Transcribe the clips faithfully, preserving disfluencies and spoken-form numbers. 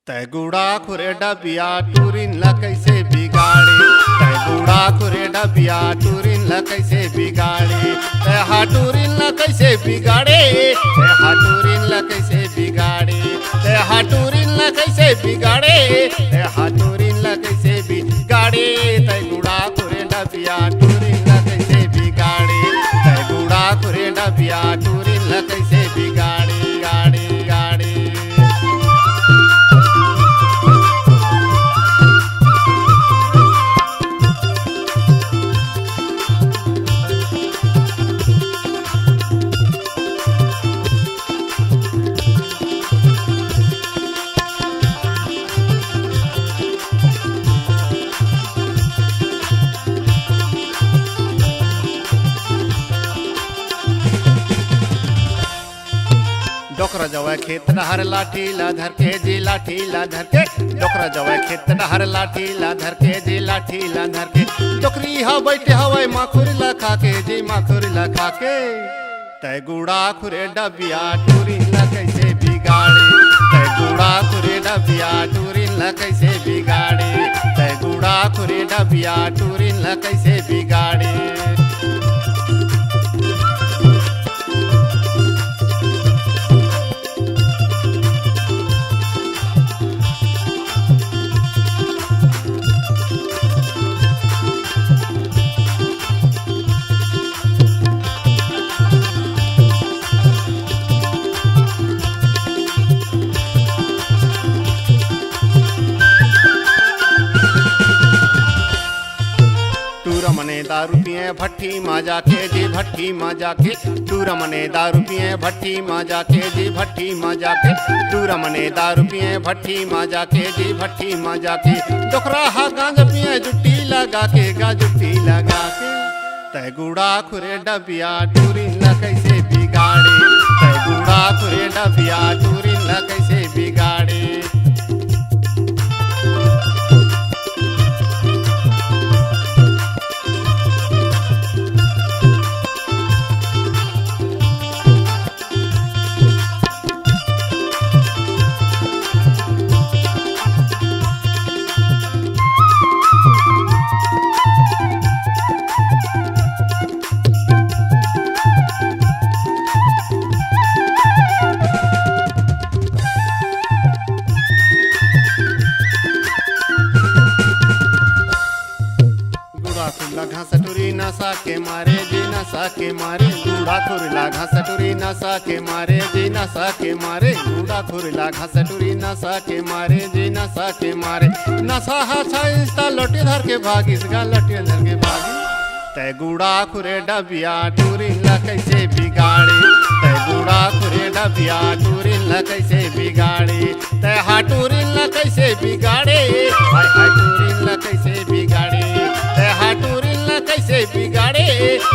तै गुड़ा खुरे डबिया टूरिन ला कैसे बिगाड़े? तै गुड़ा खुरे डबिया टूरिन ला कैसे बिगाड़े? तै हा टूरिन ला कैसे बिगाड़े? तै हा टूरिन ला कैसे बिगाड़े? तै हा टूरिन ला कैसे बिगाड़े? तै हा टूरिन ला कैसे बिगाड़े? तै गुड़ा खुरे डबिया टूरिन ला कैसे बिगाड़े? तै गुड़ा खुरे डबिया टूरिन ला कैसे बिगाड़े? गाड़े, गाड़े। डोकरा जवै खेत डहर लाठी ला धर के जी, लाठी ला धर के। डोकरा जवै खेत डहर लाठी ला धर के जी, लाठी ला धर के। डोकरी हा बैठे हवै माखुर ला खा के जी, माखुर ला खा के। तै गुड़ा खुरे डबिया टूरिन ला कैसे बिगाड़े? तै गुड़ा खुरे डबिया टूरिन ला कैसे बिगाड़े? तै गुड़ा खुरे डबिया टूरिन ला कैसे बिगाड़े? टूरा मने दारू पिए भट्टी मा जाके जी, भट्टी मा जाके। टूरा मने दारू पिए भट्टी मा जाके जी, भट्टी मा जाके। टूरा मने दारू पिए भट्टी मा जाके जी, भट्टी मा जाके। डोकरा हा गांजा पिए जुट्टी लगा के, गा जुट्टी लगा के। तै गुड़ा खुरे डबिया टूरिन ला कैसे बिगाड़े? तै गुड़ा खुरे डबिया टूरिन ला कैसे बिगाड़े? गुड़ा खुरला घास टूरी नशा के मारे जी, नशा के मारे। गुड़ा खुरला घास टूरी नशा के मारे जी, नशा के मारे। गुड़ा खुरला घास टूरी नशा के मारे जी, नशा के मारे। नशा हा छाइस ता लोटी धर के भागिस गा, लोटी धर के भागिस। तै गुड़ा खुरे डबिया टूरिन ला कैसे बिगाड़े? तै गुड़ा खुरे डबिया टूरिन ला कैसे बिगाड़े? तै हा टूरिन ला कैसे बिगाड़े? हाय हाय टूरिन ला कैसे बिगाड़े? तै हा टूरिन ला कैसे बिगाड़े?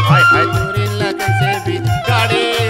हाय हाय टूरिन ला कैसे बिगाड़े?